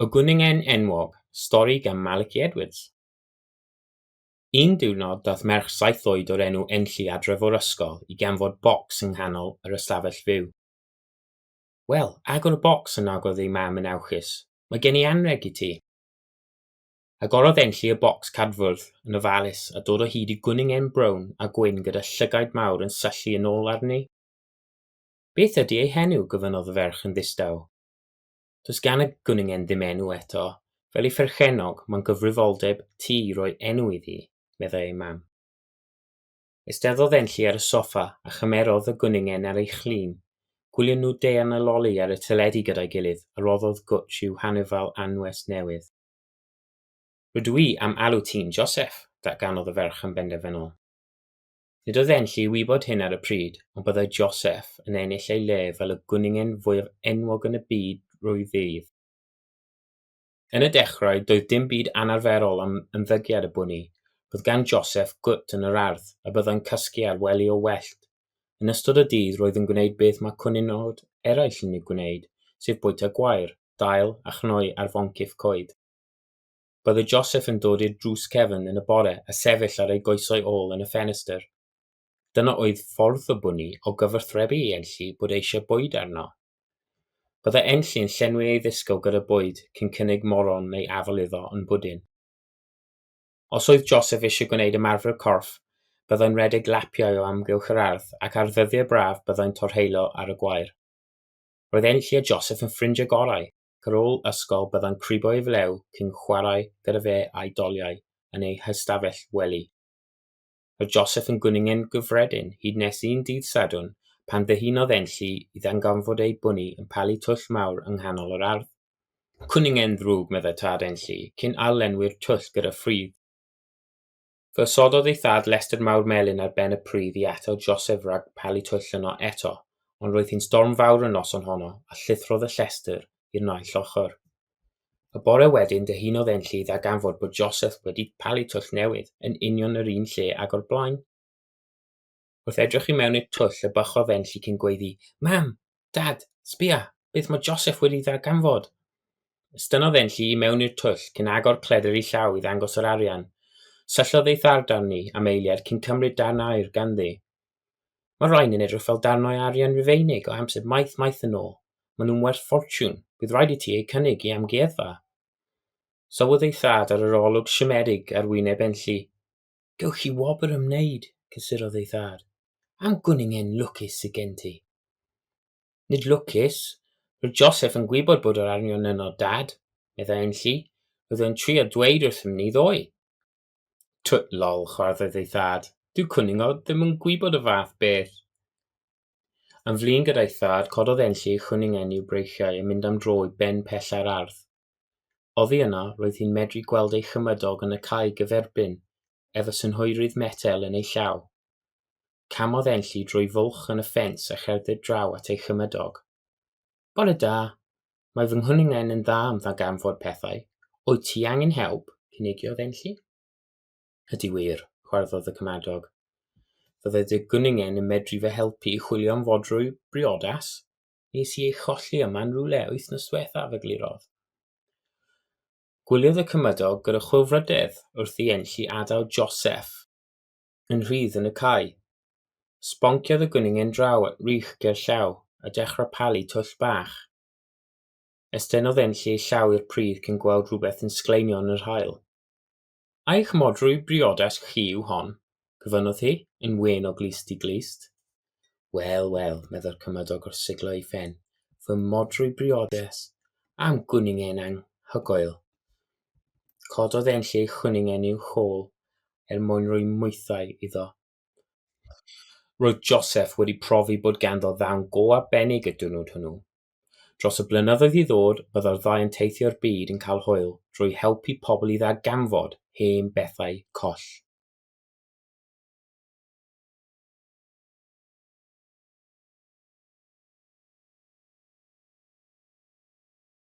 Y Gwningen Enwog, stori gan Malachy Edwards. Un diwrnod daeth merch saith oed o'r enw Enlli adref o'r ysgol i ganfod bocs yng nghanol yr ystafell fyw. Wel, agor y bocs, anagodd ei mam yn awchus. Mae gen i anrheg i ti. Agorodd Enlli y bocs cardfwrdd yn ofalus a dod o hyd i gwningen brown a gwyn gyda llygaid mawr yn syllu yn ôl arni. Beth ydy ei henw? gofynnodd y ferch yn ddistaw. Does gan y gwningen ddim enw eto. Fel ei pherchennog, mae'n gyfrifoldeb ti i roi enw iddi, meddai ei mam. Eisteddodd Enlli ar y soffa a chymerodd y gwningen ar ei chlun. Gwylion nhw Deian a Loli ar y teledu gyda'i gilydd a rhoddodd gwtsh i'w hanifail anwes newydd. Rydw i am alw ti'n Joseff, datganodd y ferch yn benderfynol. Nid oedd Enlli i wybod hyn ar y pryd, ond byddai Joseff yn ennill ei le fel y gwningen fwyaf enwog yn y byd rhyw ddydd. Yn y dechrau, doedd dim byd anarferol am ymddygiad y bwni. Roedd gan Joseff gwt yn yr ardd, a byddai'n cysgu ar wely o wellt. Yn ystod y dydd roedd yn gwneud beth mae cwningod eraill yn ei gwneud, sef bwyta gwair, dail a chnoi ar foncyff coed. Byddai Joseff yn dod i'r drws cefn yn y bore a sefyll ar ei goesau ôl yn y ffenestr. Dyna oedd ffordd y bwni o gyfathrebu i Enlli bod eisiau bwyd arno. Byddai Enlli yn llenwi ei ddisgwyl gyda bwyd cyn cynnig moron neu afal iddo yn bwdin. Os oedd Joseff eisiau gwneud ymarfer corff, byddai'n rhedeg lapiau o amgylch yr ardd ac ar ddyddiau braf byddai'n torheulo ar y gwair. Roedd Enlli a Joseff yn ffrindiau gorau. ac ar ôl ysgol byddai'n cribo ei flew cyn chwarae gyda fe a'i doliau yn ei hystafell wely. Roedd Joseff yn gwningen gyffredin hyd nes un dydd Sadwrn pan ddihunodd Enlli i ddarganfod ei bwni yn palu twll mawr yng nghanol yr ardd. Cwningen ddrwg, meddai tad Enlli, cyn ail-lenwi'r twll gyda phridd. Fe osododd ei thad lestr mawr melyn ar ben y pridd i atal Joseff rhag palu twll yno eto, ond roedd hi'n storm fawr y noson honno a llithrodd y llestr i'r naill ochr. Y bore wedyn dyhunodd Enlli i ddarganfod bod Joseff wedi palu twll newydd yn union yr un lle ag o'r blaen. Wrth edrych i mewn i'r twll y bychodd Enlli cyn gweiddi, Mam! Dad! Sbia! Beth mae Joseff wedi ddarganfod! Estynnodd Enlli i mewn i'r twll cyn agor cledr ei llaw i ddangos yr arian. Syllodd ei thad arni am eiliad cyn cymryd darn aur ganddi. Mae rhain yn edrych fel darnau arian Rufeinig o amser maith maith yn ôl. Maen nhw'n werth ffortiwn. Bydd rhaid i ti eu cynnig i amgueddfa. Sylwodd ei thad ar yr olwg siomedig ar wyneb Enlli. Gewch chi wobr am wneud, cysurodd ei thad. Am gwningen lwcus sy gen ti. Nid lwcus. Roedd Joseff yn gwybod bod yr arian yno, Dad, meddai Enlli. Roedd e'n trio dweud wrthym ni ddoe. Twt lol, chwarddodd ei thad. Dyw cwningod ddim yn gwybod y fath beth. Yn flin gyda'i thad, cododd Enlli ei chwningen i'w breichiau a mynd am dro i ben pella'r ardd. Oddi yno, roedd hi'n medru gweld ei chymydog yn y cae gyferbyn, efo synhwyrydd metel yn ei llaw. Camodd Enlli drwy fwlch yn y ffens a cherdded draw at ei chymydog. Bore da! Mae fy nghwningen yn dda am ddarganfod pethau. Wyt ti angen help? cynigiodd Enlli. Ydy wir, chwarddodd y cymydog. Fyddai dy gwningen yn medru fy helpu i chwilio am fodrwy briodas? Nes i ei cholli yma yn rhywle wythnos dwethaf, eglurodd. Gwyliodd y cymydog gyda chwilfrydedd wrth i Enlli adael Joseff yn rhydd yn y cae. Sbonciodd y gwningen draw at rych gerllaw a dechrau palu twll bach. Estynnodd Enlli ei llaw i'r pridd cyn gweld rhywbeth yn sgleinio yn yr haul. Ai eich modrwy briodas chi yw hon? gofynnodd hi, yn wên o glust i glust. Wel, wel, meddai'r cymydog wrth siglo ei phen, fy modrwy briodas, a'm gwningen anhygoel. Cododd Enlli ei chwningen i'w chôl er mwyn rhoi mwythau iddo. Roedd Joseff wedi profi bod ganddo ddawn go arbennig y diwrnod hwnnw. Dros y blynyddoedd i ddod, byddai'r ddau yn teithio'r byd yn cael hwyl drwy helpu pobl i ddarganfod hen bethau coll.